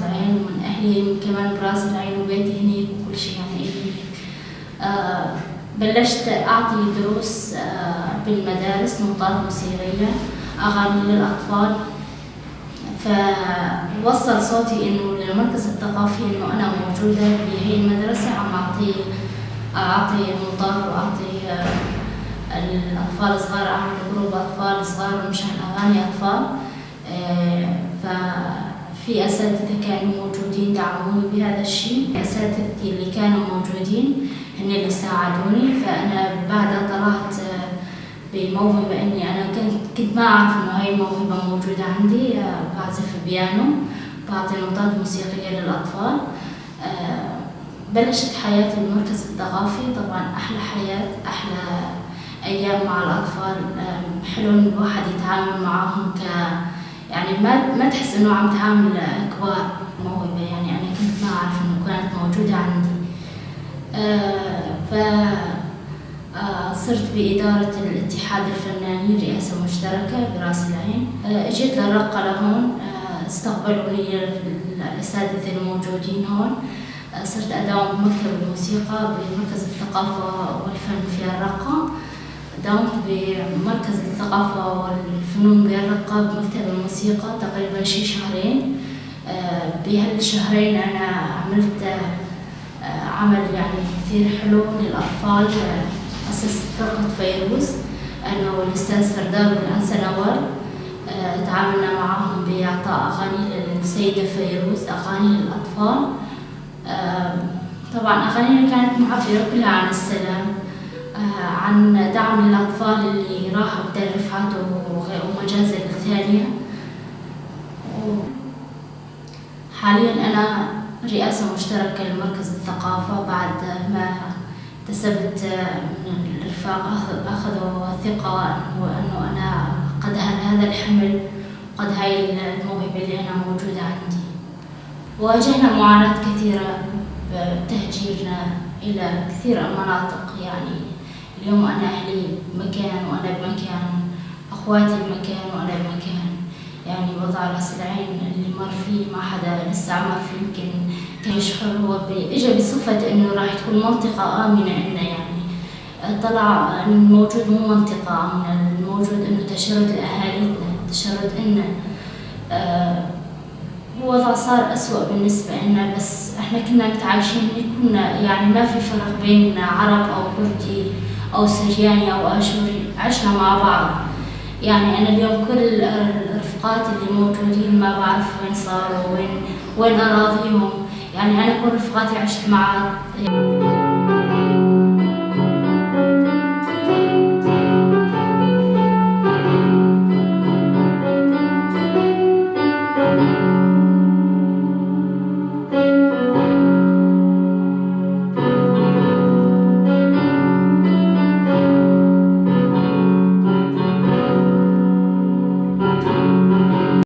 العين ومن أهلي كمان براس العين وبيتي هنيك وكل شيء يعني إلي. بلشت أعطي دروس بالمدارس، نوطات موسيقية، أغاني للأطفال. فوصل صوتي إنه للمركز الثقافي إنه أنا موجودة بهي المدرسة عم أعطي نوطات وأعطي الأطفال الصغار، أعمل group أطفال صغار مشان أغاني أطفال. ففي أساتذة كانوا موجودين دعموني بهذا الشيء، أساتذتي اللي كانوا موجودين هن اللي ساعدوني. فأنا بعدها طلعت بموهبة إني أنا كنت ما أعرف إنه هاي الموهبة موجودة عندي. بعزف بيانو، بعطي نوتات موسيقية للأطفال. بلشت حياتي بالمركز الثقافي، طبعاً أحلى حياة، أحلى أيام مع الأطفال. حلو إنه الواحد يتعامل معاهم يعني ما تحس إنه عم تعامل كبار. موهبة يعني أنا كنت ما أعرف إنه كانت موجودة عندي. صرت بإدارة الاتحاد الفناني، رئاسة مشتركة براس العين. اجيت للرقة لهون، استقبلوني الأساتذة الموجودين هون. صرت أداوم بمكتب الموسيقى بمركز الثقافة والفن في الرقة. داومت بمركز الثقافة والفنون بالرقة بمكتب الموسيقى تقريباً شي شهرين. بهالشهرين أنا عملت عمل يعني كثير حلو للأطفال. أسست فرقة فيروز أنا والأستاذ سردار والأنسة نوال. تعاملنا معهم بإعطاء أغاني للسيدة فيروز، أغاني للأطفال. طبعاً أغانينا كانت معبرة كلها عن السلام، عن دعم للأطفال اللي راحوا بدار رفعت ومجازر الثانية. حالياً أنا رئاسة مشتركة لمركز الثقافة بعد ما اكتسبت من الرفاق، أخذوا ثقة إنه أنا قد هذا الحمل، قد هاي الموهبة اللي أنا موجودة عندي. واجهنا معاناة كثيرة بتهجيرنا إلى كثير المناطق. يعني اليوم أنا أهلي بمكان وأنا بمكان، أخواتي بمكان وأنا بمكان. يعني وضع راس العين اللي مر فيه ما حدا لسه مر فيه، يمكن كان يشعر هو إجا بصفة إنه راح تكون منطقة آمنة إلنا. يعني طلع الموجود مو منطقة آمنة، الموجود إنه تشرد لأهالينا، تشرد إلنا. الوضع صار أسوأ بالنسبة لنا، بس إحنا كنا متعايشين، كنا يعني ما في فرق بين عرب أو كردي أو سرياني أو آشوري، عشنا مع بعض. يعني أنا اليوم كل الرفقات اللي موجودين ما بعرف وين صاروا، وين أراضيهم. يعني أنا كل رفقاتي عشت معها.